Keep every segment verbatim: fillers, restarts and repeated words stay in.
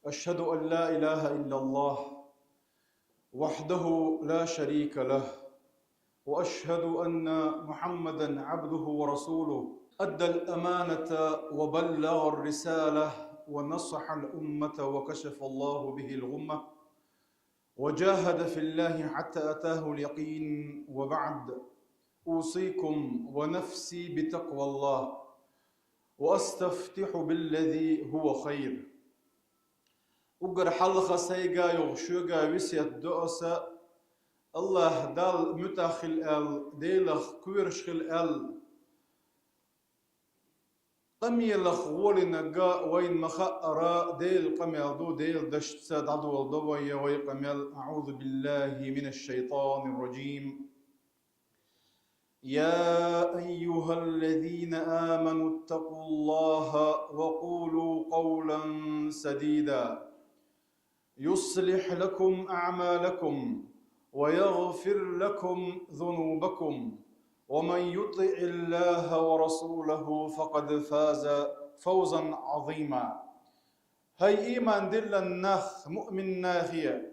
أشهد أن لا إله إلا الله وحده لا شريك له، وأشهد أن محمدا عبده ورسوله، أدى الأمانة وبلغ الرسالة ونصح الأمة وكشف الله به الغمة، وجاهد في الله حتى أتاه اليقين، وبعد، أوصيكم ونفسي بتقوى الله، وأستفتح بالذي هو خير. Уггар хьалха сайга йоах, шуга весет до аса, АллахӀ Далла муьтӀахь хила аьлла, Делах кхоьруш хила аьлла. Къамелах гӀолинарг вайна ма хаъара, Делан къамел ду, Делан дашца дӀадоладу вай вай къамел. أعوذ بالله من الشيطان الرجيم. يا أيها الذين آمنوا اتقوا الله وقولوا قولا سديدا يصلح لكم أعمالكم ويغفر لكم ذنوبكم ومن يطع الله ورسوله فقد فاز فوزا عظيما. ХӀай иман диллина нах, муъмин нахе,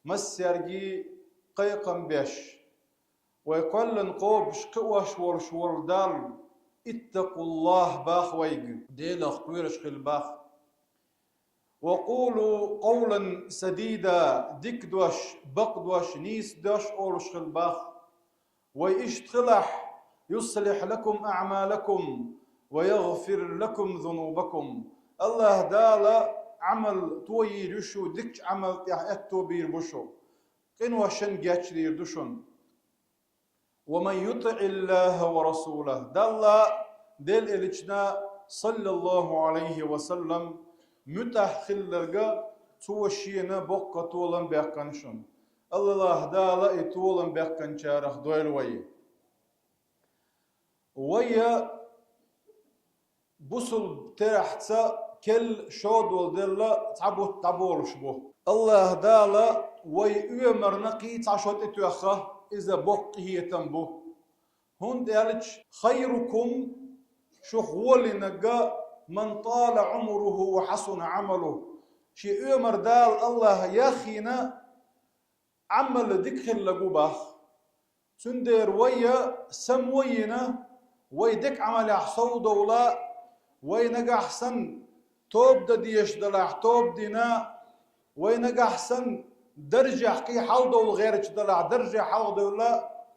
массаьрга кхайкхам беш, вай кхоьллина кхобуш кхиош волуш волу Далла, اتقوا الله боху вайга, Делах кхоьруш хила боху. وقولوا قولا سديدا, дика дош, бакъ дош, нийса дош олуш хила боху. Вай иштта хилахь, يصلح لكم أعمالكم ويغفر لكم ذنوبكم. АллахӀ Дала Ӏамал тойийр ю шу, дикачу Ӏамал тӀехь аьтто бийр бу шу, къиношна гечдийр ду шуна. ومن يطع الله ورسوله, Далла, Делан Элчанна, саллаллаху Ӏалайхи ва саллам, муьтӀахь хилларга, цо шена боккха толам баьккхина шуна. АллахӀ Дала и толам баьккхинчарах дойла вай. Вай бусулба терахьца керла шо долу делла цхьа бутт дӀаболуш бу. АллахӀ Дала вай оьмарна кхин цхьа шо тӀетоьхна, иза боккха къинхетам бу. ХӀунда аьлча, خيركم, шух гӀолинарг, من طال عمره وحسن عمله, шен оьмар Дала АллахӀа яхйина, Ӏамал дика хилларг ву боху. Цундела вай, само а йина, вай дика Ӏамалехь совдовла, вай нагахь санна тоба дан дезаш далахь, тоба дина, вай нагахь санна даржехь кхин хьалдовла гӀерташ далахь, дарже хьалхадевлла,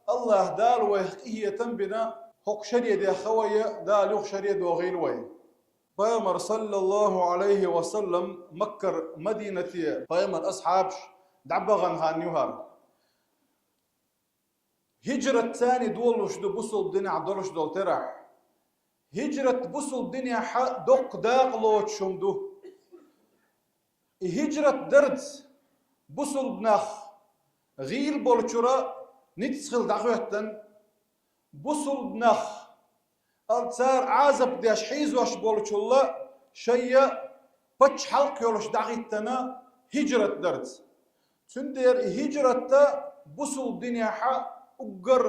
АллахӀ Дала вайх къинхетам а бина, хӀокху шаре дехха вай, Дала юха шаре дохийла вай. Пайхамар, саллаллаху Ӏалайхи ва саллам, Маккара Мадинате пайхамар асхьабаш дӀабахана хан ю хӀара. ХӀиджрат царна долуш ду бусулба динехь долуш долу терахь. ХӀиджрат бусулба динехь доккха дакъа лоцуш хӀума ду. И хӀиджрат дарца бусулба нах гӀийла болчуьра ницкъ хила дӀахӀоьттина, бусулба нах, ал цара Ӏазап деш хьийзош болчул шайн пачхьалкх йолуш дӀахӀиттина хӀиджрат дарца. Цундела и хӀиджрат бусулба динехь уггар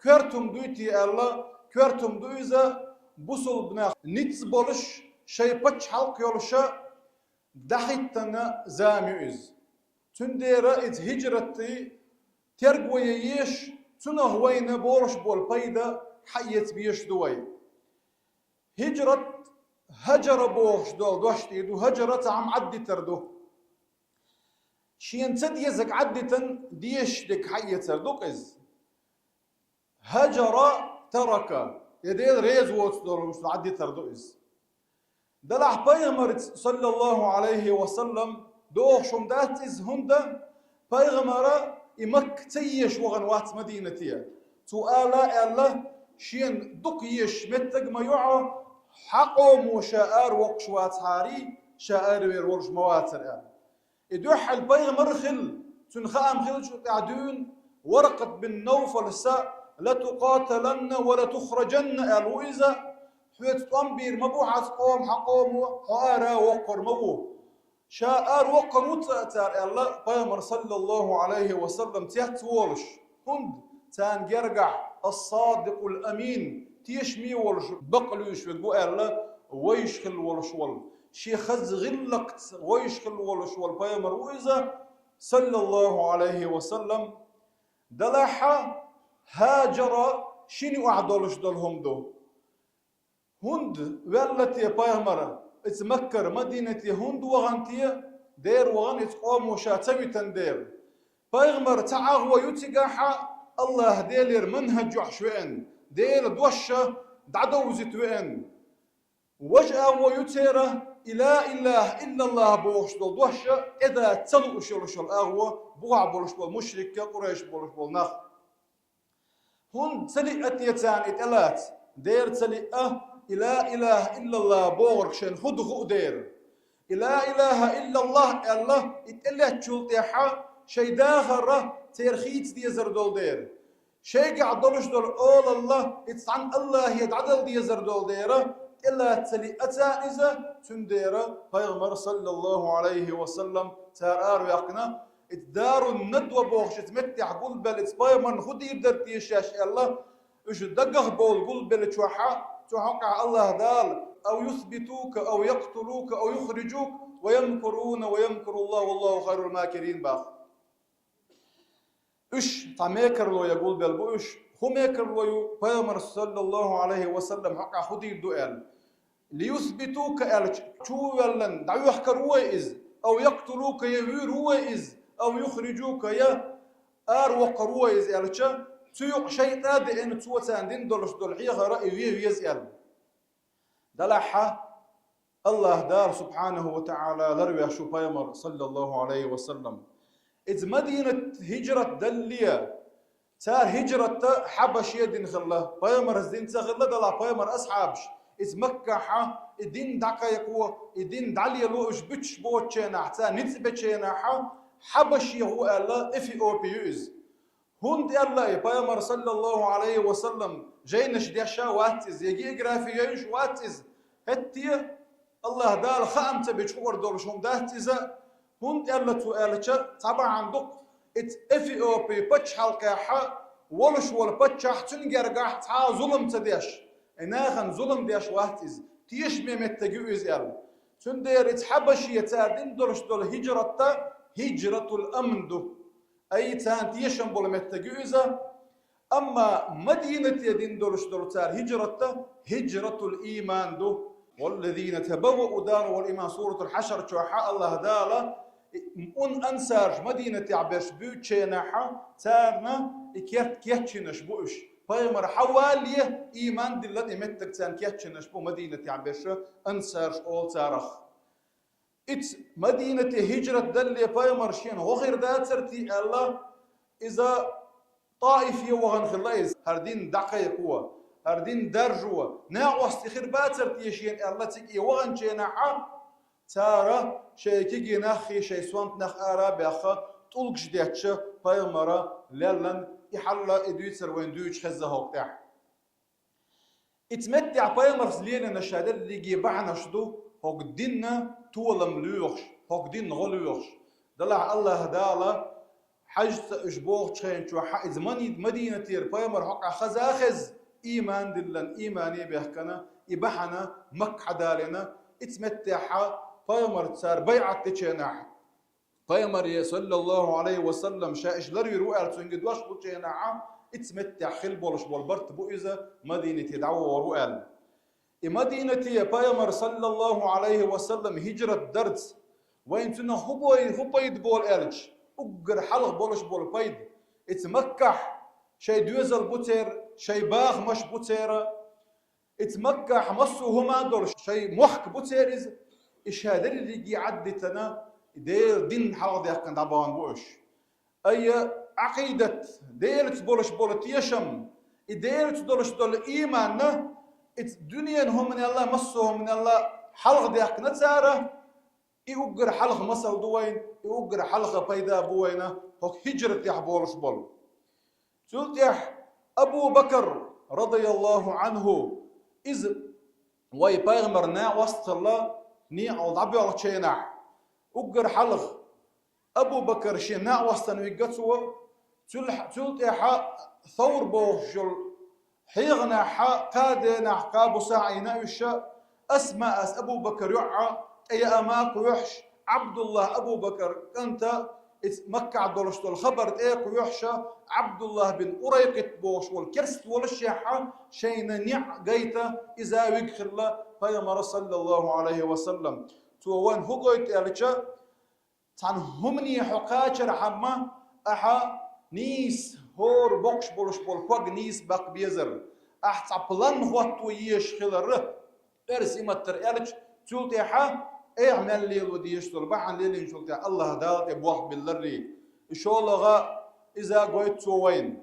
коьрта хӀума дуй те аьлла, коьрта хӀума ду иза, бусулба нах ницкъ болуш, шайн пачхьалкх йолуш дӀахӀиттина зама ю иза. Цундела иза хӀиджрат терго ян езаш, цунах вайна болуш болу пайда хьаэца безаш ду вай. ХӀиджрат, хӀаджара бохуш долу дош тӀе ду, хӀаджара цхьа хӀума Ӏаддитар ду. Шена ца дезарг Ӏаддитан дезаш дерг хьаэцар ду-кх иза. ХӀаджара тарака, я Дела реза воцу долуш Ӏаддитар ду иза. Делахь пайхамарца, саллаллаху Ӏалайхи ва саллам, дохуш хӀума дац иза, хӀунда пайхамара и Макка ца езаш вахана вац Мадинате. Цо ала аьлла, шена дукха езаш меттаг ма ю хьо, хьан къомо ша аравоккхуш вацахьара, ша аравер волуш ма вацара аьлла. И дуьххьал пайхамар а хилла, цуьнан хаам хиллачул тӀаьхьа дуьйна, Варакъат бин Навфалс: «Латукъаталанна ва латухраджанна», аьлла ву иза, хьоьца тӀом бийр ма бу хьан къомо, хьан къомо хьо ара воккхур ма ву. Ша ара воккхур ву цара аьлла, пайхамар, саллаллаху Ӏалайхи ва саллам, цецволуш. ХӀунда царна гергахь ас-Садикъул Амин, тешаме волуш, бакълуьйш верг ву аьлла, вайша хилла волуш волу. Шен хаза гӀиллакхца гӀойш хилла волуш волу пайхамар ву иза, саллаллаху Ӏалайхи ва саллам. Делахь а, хӀажара шина юкъахь долуш долу хӀума ду. ХӀунда ваьлла те пайхамар иза Маккара Мадинате, хӀунда вахана те, дера вахана иза къомо ша ца витина дера. Пайхамар цхьа агӀо ю цигахь а, АллахӀ Делера манхӀаж йохьуш веана, Делан дош дӀадовзийта веана. Важа агӀо ю церан, и ла илаха иллаллах бохуш долу дош тӀедада ца лууш йолуш йолу агӀо, бухахь болуш болу мушрикаш, къурайш болуш болу нах. ХӀунда ца лиъна те царна и тӀелаца? Дера ца лиъна, и ла илаха иллаллах бохург шайна хӀун ду хууш дера. И ла илаха иллаллах аьлла, и тӀелаьцначул тӀаьхьа шайн дахар церан хийца дезар долу дера. Шайгахь долуш долу олалла, иза цхьана АллахӀе дӀадала дезар долу дера, тӀелаца ца лиъна царна иза, цундела пайхамар, саллаллаху Ӏалайхи ва саллам, цара араваьккхина, иза Дарун Надва бохуш иза меттехь гулбелла, иза пайхамарна хӀун дийр дара те шаьш аьлла, уьш дагах бовла гулбеллачохь, цу хьокъехь АллахӀ Дала: «Ав юсбитука, ав якътулука, ав юхриджука, ва ямкуруна, ва ямкуруллаху, валлаху хайрул макирин», – боху. Уьш цхьа мекарло ян гулбелла бу уьш. ХӀун мекарло ю, пайхамар, саллаллаху Ӏалайхи ва саллам, хьокъехь хӀун дийр ду аьлла? «Лиюсбитука» аьлча, чу ву ваьлла, дӀавоьхкур ву вай иза, «ав якътулука», я вуьйр ву вай иза, «ав юхриджука», я аравоккхур ву вай иза аьлча, цу юкъа шайтӀа а деана, цо царна дина долуш долу хьехар и вен веза аьлла. Делахь а, АллахӀ Дала, субхьанаху ва таӀала, ларвеш ву пайхамар, саллаллаху Ӏалайхи ва саллам. Иза Мадинат хӀижрат далале, цара хӀижрат Хьабаше дина хилла, пайхамарца дина ца хилла, делахь пайхамар асхьабаш, иза Маккахь и дин дӀакхайкхо, и дин дӀалело уьш буьтуш боцучу хенахь, царна ницкъ бечу хенахь, Хьабаше гӀо аьлла, Эфиопи ю иза. ХӀунда аьлла и пайхамар, саллаллаху Ӏалайхи ва саллам, жайнаш деш а вац иза, я географи йойуш вац иза? ХӀетте а АллахӀ Дала хаам ца бича хуур долуш хӀума дац иза. ХӀунда аьлла цо аьлча, цхьа бахьана ду-кх, иза Эфиопи пачхьалкхехь волуш волу паччахь цуьнан гергахь цхьа а зулам ца деш, и нахана зулам деш вац иза, тешаме меттиг ю иза аьлла. Цундела иза Хьабаше цара дина долуш долу хӀижрат хӀижратул амн ду. Ай, царна тешам болу меттиг ю иза. Амма Мадинате дина долуш долу цара хӀижрат хӀижратул ийман ду. «Валлазина табаввау дара вал ийман», суратул Хьашр чохь АллахӀ Дала, ун ансараш Мадинатехь берш буьйцучу хенахь, царна и керт кечйинарш бу уьш. Пайхамар хьавалале, ийман диллина и меттиг царна кечйинарш бу Мадинатехь берш, ансараш олу царах. Иза Мадинате хӀижрат далале пайхамар шена гӀо хир дацара те аьлла, иза ТӀаифе вахана хилла иза, хӀара дин дӀакхайкхо, хӀара дин даржо, накъост и хир бацара те шена аьлла, цига и ваханчу хенахь, цара шайн кегий наххий, шайн сонта нах ара а баьхна, тӀулгаш детташ пайхамар лелла, и хьал а, и дуьйцур вайна дуьйцуш хезна хӀокху тӀехь. Иза меттехь пайхамарца лелийна ша дерриге бахьанаш ду, хӀокху динна толам лоьхуш, хӀокху динна гӀо лоьхуш. Делахь АллахӀ Дала, хьажцӀа уьш бохучу хенахь, иза Мани-, Мадинатера пайхамар хӀокхуьнга хаза а хезна, ийман диллина, иймане баьхкина, и бахьана Макка хьадалийна, иза меттехь пайхамарца цара байӀат дечу хенахь, пайхамаре, саллаллаху Ӏалайхи ва саллам, ша иштта ларвийр ву аьлла, цуьнга дош хилчу хенахь, иза меттехь хилла болуш болу барт бу иза, Мадинате дӀавогӀур ву аьлла. И Мадинате пайхамар, саллаллаху Ӏалайхи ва саллам, хӀижрат дарца, вайна цунах хӀун бой-, хӀун пайда болу аьлча, уггар хьалха болуш болу пайда. Иза Маккахь шайн доьзал бу церан, шайн бахамаш бу церан, иза Маккахь массо а хӀума а долуш, шайн мохк бу церан иза, и ша дерриге Ӏаддитина, и Делан дин хьалхадаьккхина дӀабахана бу уьш. Айя, Ӏакъидат, Делаца болуш болу тешам, и Делаца долуш долу ийманна, иза дуьненан хӀуманелла, массо а хӀуманелла хьалхадаьккхина цара, и уггар хьалха масал ду вайна, и уггар хьалха пайда бу вайна, хӀокху хӀижратехь болуш болу. Цул тӀаьхьа Абу Бакр, радияллаху Ӏанху, иза вайн пайхамар накъост хилла, некъал дӀабоьлхучу хенахь, уггар хьалха Абу Бакр шен накъостана вигна цо, цул, цул тӀаьхьа Савр бохуш йолу хьеханехь, кхаа денахь, кхаа бусахь Ӏийна уьш, Асмаъас, Абу Бакр йоӀа, тӀеяа ма кхоьхьуш, Ӏабдуллахь, Абу Бакар кӀанта, иза Маккахь долуш долу хабар тӀе а кхоьхьуш, Ӏабдуллахь бин Урайкъит бохуш волу керста волушехьа, шайна неӀ гайта, иза вига хилла Пайхамара, саллаллаху Ӏалайхи ва саллам. Цо вайн хӀун гойту аьлча, цхьана хӀумане хьо кхачархьама, ахьа нийса хӀора боккхуш болуш болу ког нийса баккха безар, ахьа цхьа план хӀотто езаш хилар, оьрсийн маттара аьлча, цул тӀаьхьа айхьа мел лело дезаш долу бахьана лелийначул тӀаьхьа Аллахь Дала тӀе болх билларий. И шолгӀа иза гойту цо вайна.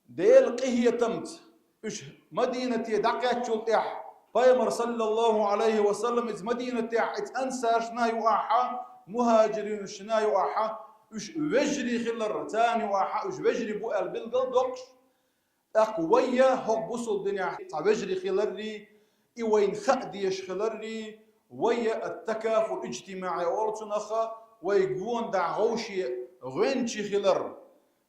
Делан къинхетамца уьш Мадинате дӀакхаьччул тӀаьхьа, Пайхамар, саллаллаху Ӏалайхи ва саллам, иза Мадинатехь, иза ансаршна а юкъахьа, мухӀажиринашна а юкъахьа, уьш вежарий хилар, царна юкъахьа уьш вежарий бу аьлла билгал доккхуш, тӀаккха вайя хӀокху бусулба динехь цхьа вежарий хиларрий, и вайна хаа дезаш хиларрий, вайя ат-такафул иджтимаӀи олу цунах, вай гонаха вовшийн гӀоьнчий хилар,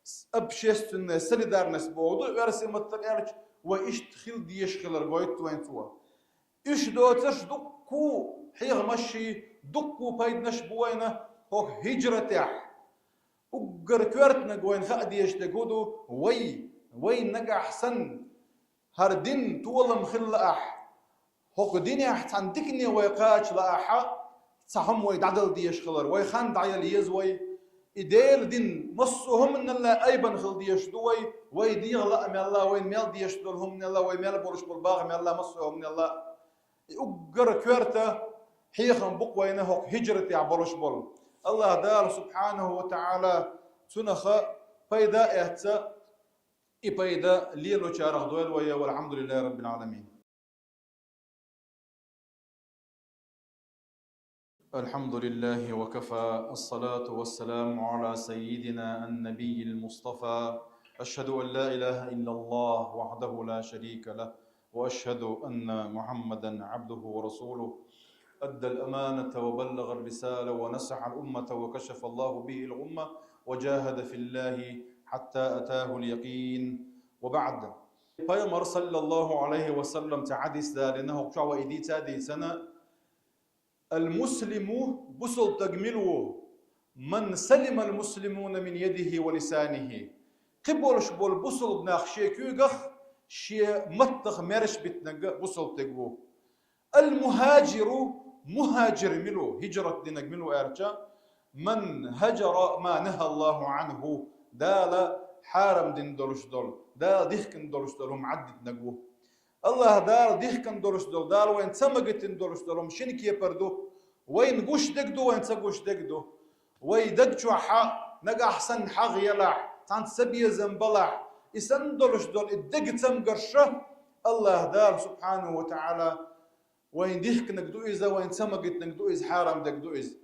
с-, общественная солидарность боху ду оьрсийн маттара аьлча, вай иштта хила дезаш хилар гойту вайна цо. Уьш доцурш дуккха хьехамашший, дуккха пайданаш бу вайна хӀокху хӀиджратехь. Уггар коьртаниг вайна хаа дезаш дерг хӀун ду, вай, вайна нагахь санна, хӀара дин толам хилла ахь, хӀокху динехь цхьана дикане вай кхача лаахьа, цхьа хӀума вай дӀадала дезаш хилар, вай хан дӀаяла еза вай. И Делан дин массо а хӀуманал айбина хила дезаш ду вай, вай дегӀан лаамел а, вайна мел дезаш долу хӀуманал а, вай мел болуш болу бахамал а, массо а хӀуманал а. И уггар коьрта хьехам бу-кх вайна хӀокху хӀиджратехь болуш болу. Аллахь Дала, субхьанаху ва таӀала, цунах пайда а эцна, и пайда лелочарах дойла вай, валхьамдулиллахӀи раббил Ӏаламин. الحمد لله وكفى، الصلاة والسلام على سيدنا النبي المصطفى، أشهد أن لا إله إلا الله وحده لا شريك له، وأشهد أن محمدا عبده ورسوله، أدى الأمانة وبلغ الرسالة ونصح الأمة وكشف الله به الغمة وجاهد في الله حتى أتاه اليقين، وبعد. Пайхамар, саллаллаху Ӏалайхи ва саллам, цхьа хьадис далийна, хӀокху чохь вай и дийца а дийцина, المسلم, бусалба стаг мила ву, من سلم المسلمون من يده ولسانه. Кхиболуш болу бусалба нах шен куьйгах, шен маттах маьрша битинарг бусалба стаг ву. المهاجر, мухӀажир мила ву, хӀиджрат динарг мила ву аьлча, من هجر ما نهى الله عنه, Дала хьарам дина долуш долу, Дала дихкина долуш долу хӀума Ӏаддитинарг ву. Аллахь Дала дихкина долуш долу, Дала вайна ца магийтина долуш долу хӀума шина кепара ду. Вайна гуш дерг ду, вайна ца гуш дерг ду. Вай даг чохь нагахь санна хьагӀ елахь, цхьаьнца цабезам балахь, и санна долуш долу и дега цамгарш, Аллахь Дала, субхьанаху ва таӀала, вайна дихкинарг ду иза, вайна ца магийтинарг ду иза, хьарам дерг ду иза.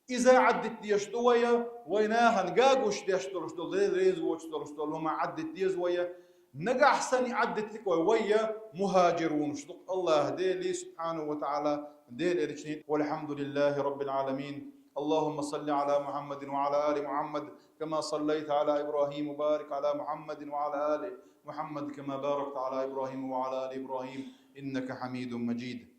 Иза Ӏаддита дезаш ду вай, вай нахана гуш деш долуш долу, Дела реза воцуш долуш долу хӀума Ӏаддита деза вай. Нагахь санна Ӏаддита дика вай, вай мухӀажирунаш ду-кх Аллахь Деле, субхьанаху ва таӀала, Делан элчане. والحمد لله رب العالمين. اللهم صل على محمد وعلى آل محمد كما صليت على إبراهيم وبارك على محمد وعلى آل محمد كما باركت على إبراهيم وعلى آل إبراهيم إنك حميد مجيد.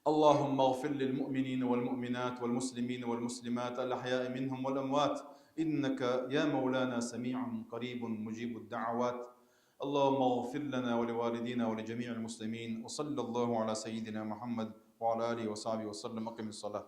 اللهم اغفر للمؤمنين والمؤمنات والمسلمين والمسلمات الأحياء منهم والأموات، إنك يا مولانا سميع قريب مجيب الدعوات. اللهم اغفر لنا ولوالدينا ولجميع المسلمين، وصلى الله على سيدنا محمد وعلى آله وصحبه وسلم. أقم الصلاة.